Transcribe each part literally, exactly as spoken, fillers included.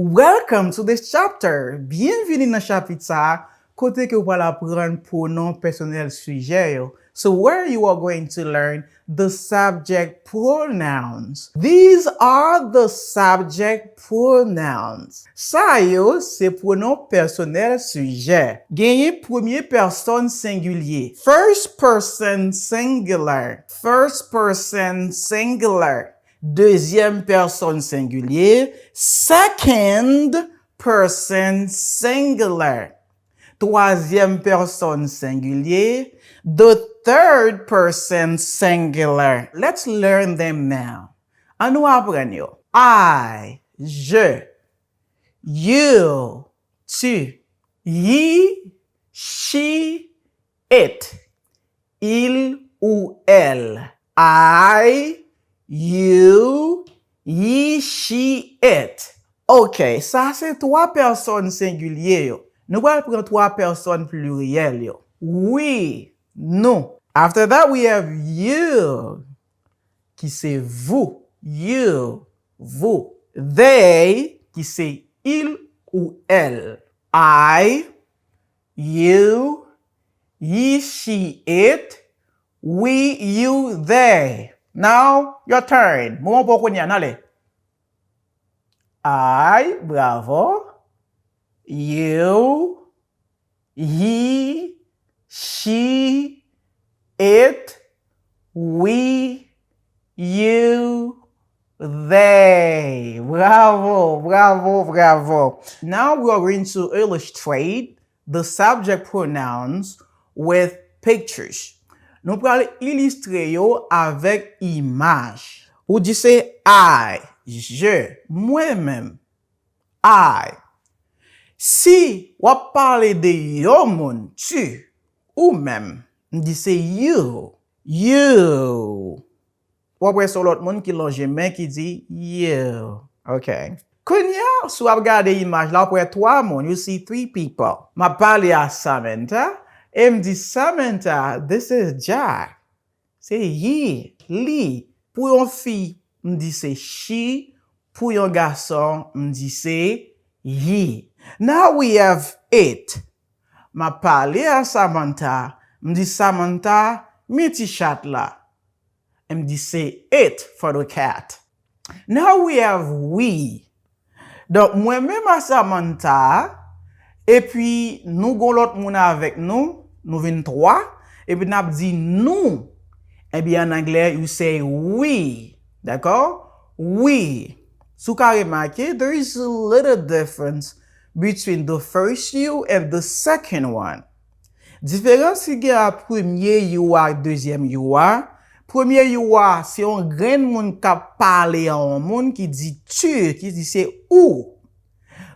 Welcome to this chapter! Byenvini nan chapit sa a, kote ke w pral aprann pwonon pèsonèl sijè yo. So where you are going to learn the subject pronouns. These are the subject pronouns. Sa yo se pwonon pèsonèl sijè. Genyen premye pèsòn sengilye. First person singular. First person singular. Dezyèm pèsòn sengilye. Second person singular. Twazyèm pèsòn sengilye. The third person singular. Let's learn them now. An nou aprann yo. I, je. You, tu. He, she, it. Il ou elle. I, you, he, she, it. Ok, sa se twa pèsòn sengilye yo. Nou pral pran twa pèsòn pliryèl yo. We, nou. After that, we have you, ki se vous. You, vous. They, ki se il ou elle. I, you, he, she, it, we, you, they. Now, your turn. Moman pa w kounye a, n ale. I, bravo. You, he, she, it, we, you, they. Bravo, bravo, bravo. Now we are going to illustrate the subject pronouns with pictures. Nou pral ilistre yo avèk imaj. Ou di se I, je, mwen menm. I. Si w ap pale de yon moun, tu, ou menm, m di se you, you. W ap wè se yon lòt moun ki lonje men ki di you. Ok. Kounye a, si w ap gade imaj la, w ap wè twa moun. You see three people. M ap pale a Samantha, e m di, Samantha, this is Jack. Se he, li. Pou yon fi, m di se she. Pou yon gason, m di se he. Now we have it. M ap pale a Samantha, m di, Samantha, men ti chat la. M di se it for the cat. Now we have we. Donk, mwen menm a Samantha, epi nou gon lòt moun avèk nou, nou vin twa, epi n ap di nou. Ebyen, an anglè, you say we. Dakò? We. Si w ka remake, there is a little difference between the first you and the second one. Diferans ki gen ant premye you a ak dezyèm you a, premye you a se yon grenn moun k ap pale a yon moun ki di tu, ki di se ou.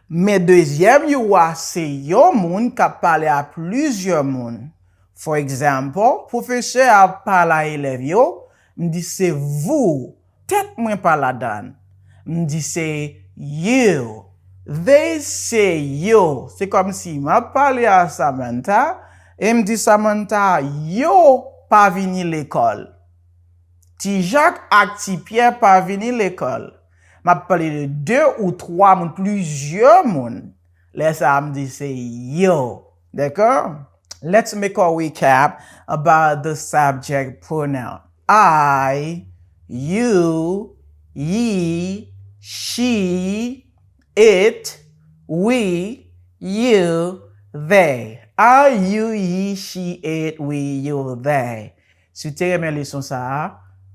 Men dezyèm you a se yon moun k ap pale a plizyè moun. For example, pwofesè a ap pale a elèv yo, m di se vous. Tèt mwen pa ladan. M di se you. They say yo. Se kòmsi m ap pale a Samantha e m di Samantha, yo pa vini lekòl. Ti Jak ak Ti Pyè pa vini lekòl. M ap pale de de ou twa moun, plizyè moun. Lè sa a, m di se yo. Dakò? Let's make a recap about the subject pronoun. I, you, he, she, it, we, you, they. I, you, he, she, it, we, you, they. Si w te renmen leson sa a,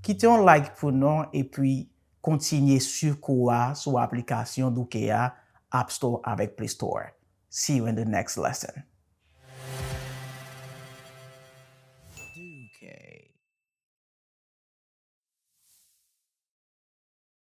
kite yon like pou nou epi kontinye swiv kou a sou aplikasyon Douke a, App Store avèk Play Store. See you in the next lesson.